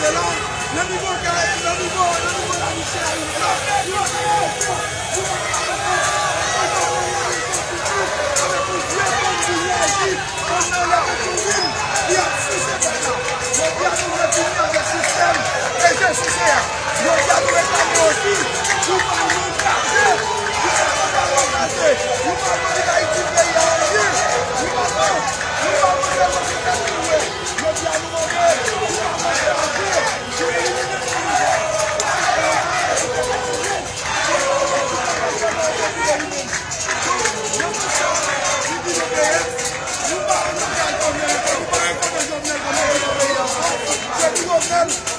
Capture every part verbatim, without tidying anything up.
Nan nivo Kayè, nan nivo, nan nivo Larichè a rive la, yo fè efò pou yo kapab fè yon konprann avèk yon vye konn bouyè ki konn nan lè kouvin, li ap souse tèt la. Jodi a nou vle fini avèk sistèm e je souse a. Jodi a nou reklame osi pou pa nou kraze, pou pa nou kraze, pou pa nou kraze, pou pa nou kraze Ayiti peyi a anpil, pou pa nou, pou pa nou kraze sistèm nou ye. Jodi a nou mande, pou pa nou kraze.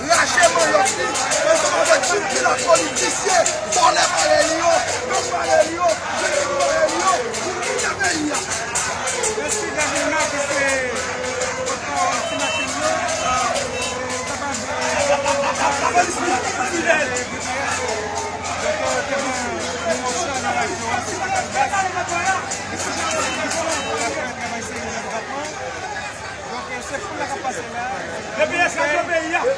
Rache manyòk li, ansanm avèk tout ti lòt politisyen, vòlè parèy li yo, gang parèy li yo, vòlè parèy li yo, pou kite peyi a. Mesye Gavilma ki se pòtpawòl Ti Machin yo, Donk, se foul la k ap pase la.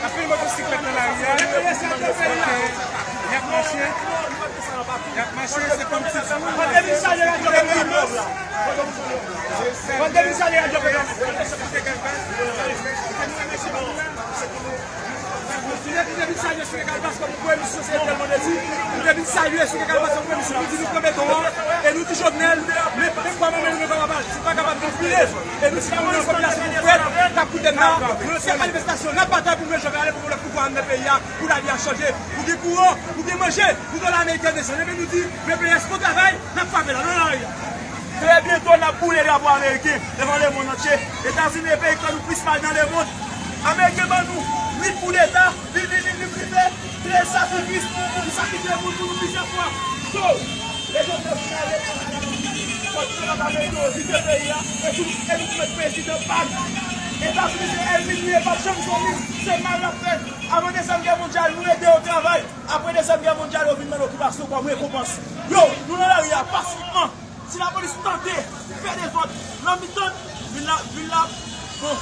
Anpil motosiklèt nan lari a. Donk, y ap mache. Y ap mache, se kòm si foul. Kote nou salye radyo Petwomèks? Kote nou salye radyo Petwomèks? Nou te vin salye Sou Legal Bas kòm premye misyon, se Jovenel Moïse. Nou te vin salye Sou Legal Bas kòm premye misyon. Nou di nou pran beton an, e nou di Jovenel, men, men kwa manman nou, men kwa papa l. Si l pa kapab, nou pile. E nou di nou, popilasyon, nou prèt, n ap koute n la. Nou se manifestasyon, n ap batay pou nou jwenn ale pou vòlè pouvwa anndan peyi a, pou lavi a chanje, pou gen kouran, pou gen manje, pou dola ameriken desann. Ebyen, nou di, V P S, bon travay, n ap frape la, nan lari a. Trè byento, n ap boule drapo ameriken devan lemonn antye. Etazini e peyi k fè nou plis mal nan lemonn. Ameriken ban nou uit koudeta, li, li, li, li, li fè trèz sakrifis, li sakrifye moun pou nou plizyè fwa. So, e Jovenel vin ale, fòk nou kapab ede yo kite peyi a, e pou, e pou nou met prezidan pa n. Etazini se ènmi nou ye, pa t janm zanmi, se mal l ap fè. Avan Dezyèm Gè Mondyal, nou ede yo travay. Apre Dezyèm Gè Mondyal, yo vin mande okipasyon kòm rekonpans. Yo, nou nan lari a pasifikman. Si lapolis tante fè dezòd nan mitan vil la, vil la, bon,